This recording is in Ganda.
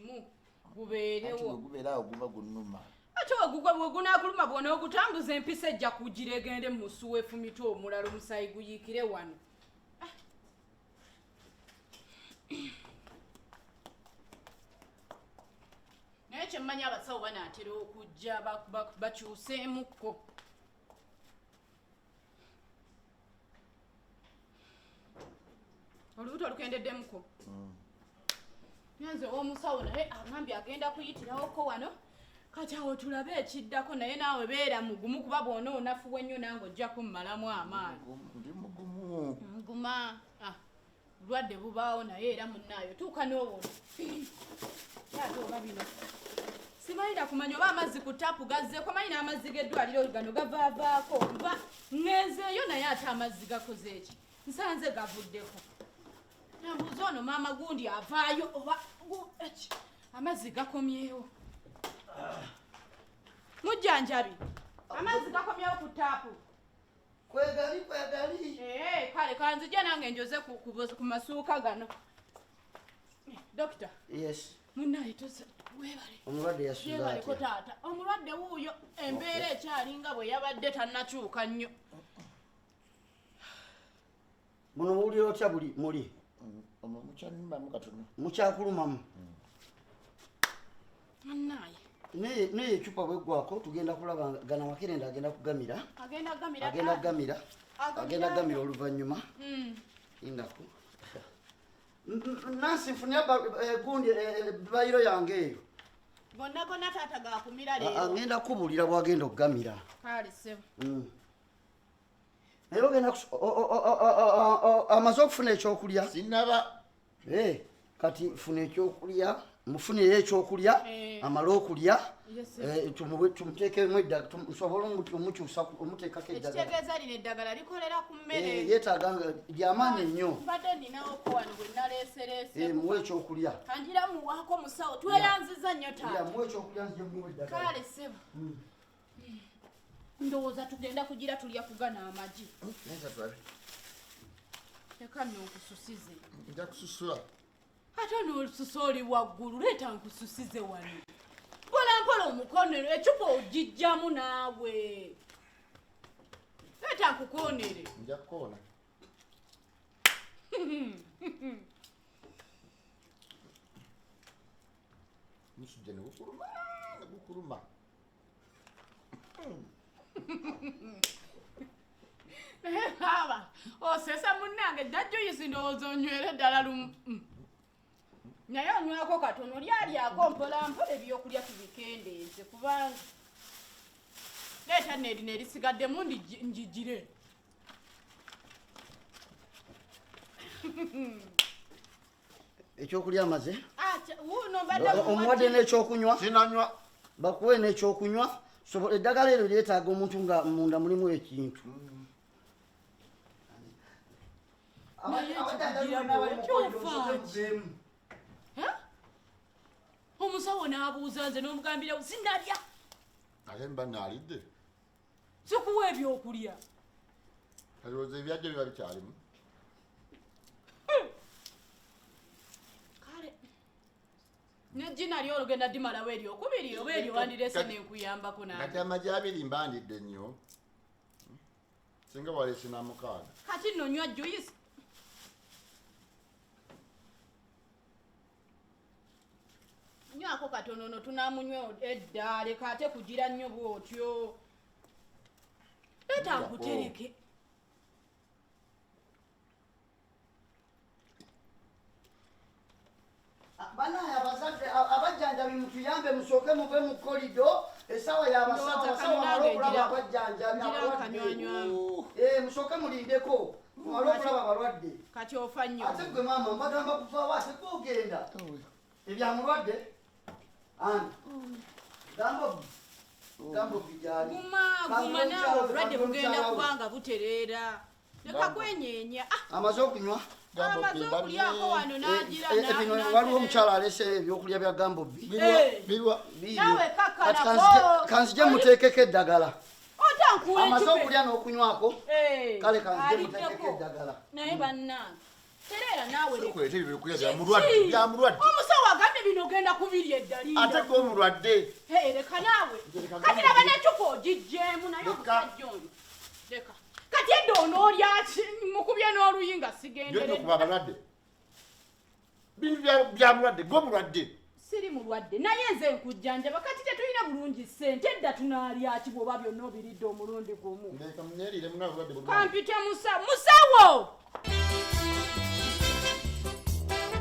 kimu Anti gubeerewo. bwe gubeera awo guba gunnuma. Ate wegugwa bwegunaakuluma bw'onoogutambuza empisa ejja kugira egende mu musuwa efumite omulala omusaayi guyiikire wano. Ah. Naye kyemmanyi abasawo banaatera okujja bakyuseemukko. Olubuto olukendeddemuko. Nze ow'omusawo naye agambye agenda kuyitirawoko wano. Kati awo tulabe ekiddako, naye naawe beera mugumu kuba bw'ona onafuwa ennyo nange ojja kummalamu amaanyi. Ndi mugumu. Nguma. Ah, bulwadde bubaawo naye era munnaayo tuuka n'owona. Ate oba bino simanyi nakumanya oba amazzi ku taapu gazzeeko, manyi n'amazzi g'eddwaliro gano gavaavaako nva ŋŋenzeeyo naye ate amazzi gakoze eki nsanze gavuddeko. Nambuuza ono maama gundi avaayo oba eki amazzi gakomyewo. Mujjanjabi amazzi gakomyewo ku taapu. Kwegali kwegali. Kale kanzija nange njoze ku masuuka gano. Dokita. Yes. Munnaye tose weebale. Omulwadde yasuze Yeebaleko atya? taata. Omulwadde wuuyo embeera ekyalinga bwe yabadde tannakyuka nnyo. Buno owulira otya buli muli? Omwo mukyannumamu katono. Mukyakulumamu? Munnaye. Naye ecupa bweggwako tugenda kulaba nga gana makerenda agenda kugamira. Agenda kugamira. Agenda kugamira. Agamira. Agenda kugamira oluvannyuma. Indako. Nansi nfunira gundi bayiro yange eyo. Gonna gonna taata gakumira leero. Agenda kubuulira bw'agenda okugamira. Kale ssebo. Naye ogenda amaze okufuna ekyokulya? Sinnaba. Kati funa ekyokulya, mufuneyo ekyokulya, amale okulya, Yes, sir. tumuteekemu eddagala, nsobole omukyusa omuteekako eddagala. Ekitegeeza lino eddagala likolera ku mmere. Yeetaaga nga lyamaanyi nnyo. Mbadde nninawo wano bwe naleesereese. Muwe ekyokulya. Kangira muwaako musawo, tweyanziza nnyo taata. Ya, muwe ekyokulya nzije muwe eddagala. Kale ssebo. Ndowooza tugenda kugira tulya kugana amagi. Neza tulabe. Leka nno nkususize. Nja kususula. Ate n'olususa oli waggulu, leeta nkususize wano. Mpola mpola omukonero, eccupa ogijjamu naawe. Leeta nkukoonere. Nja kukoona. Musujja ne gukuluma, ne gukuluma. Naye baaba, osesa munnange, jjajja ndowooza onywere ddala lumu. Naye onywako katono, lyalyako mpola mpola ebyokulya tubikendeeze kubanga leeta nno erino erisigaddemu njigire. Ekyokulya amaze? Wuuno mbadde Omuwadde n'ekyokunywa? Sinanywa. Bakuwe n'ekyokunywa. So eddagala eryo lyetaaga omuntu nga munda mulimu ekintu. Naye ekikugira bw'otyo ofa ki? Omusawo n'abuuza nze n'omugambira sinalya. Ate mba naalidde. Sikuwa ebyokulya. Alowooza ebyajja biba bikyalimu. Kale. Nejjina lyo olugenda ddimalawo eryokubiri oba eryo wandireese nenkuyambako nange. Kati amagi abiri mba ndidde nnyo. Singa waleese na mukaaga. Kati nno nywa juyisi. Nywako katono no tunaamunywa edda, leka ate kugira nnyo bw'otyo. Leeta nkutereke. Banaye abazadde abajjanjabi mutuyambe musooke muve mu korido, essaawa y'abasawo, Ndowooza abasawo kano bamale nange okulaba abajjanjabi ngira abalwadde. nkanywanywamu. Musooke mulindeko, mumale okulaba abalwadde. Kati ofa nnyo. Ate gwe maama mbagamba kuvaawo ate gwe ogenda. Ebya mulwadde? Ani? Gamba Gambo gyali. Guma, guma naawe obulwadde bugenda kubanga butereera. Leka kwenyeenya. Amaze okunywa? Amaze okulyako wano n'agira Bino waliwo omukyala aleese ebyokulya bya Gambo B. Birwa. Naawe kakkalako. Kanzije muteekeko eddagala. Otankuwa Amaze ekipe. okulya n'okunywako. Kale kanzije Aliddeko. muteekeko eddagala. Naye bannange. Tereera naawe leka. Sooka oleete ebyo byokulya bya mulwadde, bya mulwadde. Omusawo agambye bino ogenda kubirya eddali. Ate gwe omulwadde. Hey, leka naawe. Nze leka Kati ngambe. laba n'eccupa ogiggyemu naye Leka. omusajja oyo. Leka. Kati edda onoolya ki? Mukubye n'oluyi nga sigenderedde. Byonna okuba abalwadde. Bintu bya mulwadde, gwe omulwadde. Siri mulwadde naye nze nkujjanjaba kati tetulina bulungi ssente edda tunaalya ki bw'oba byonna obiridde omulundi gumu. Leka neeriire munange obulwadde buluma. Kampite musawo. Musawo!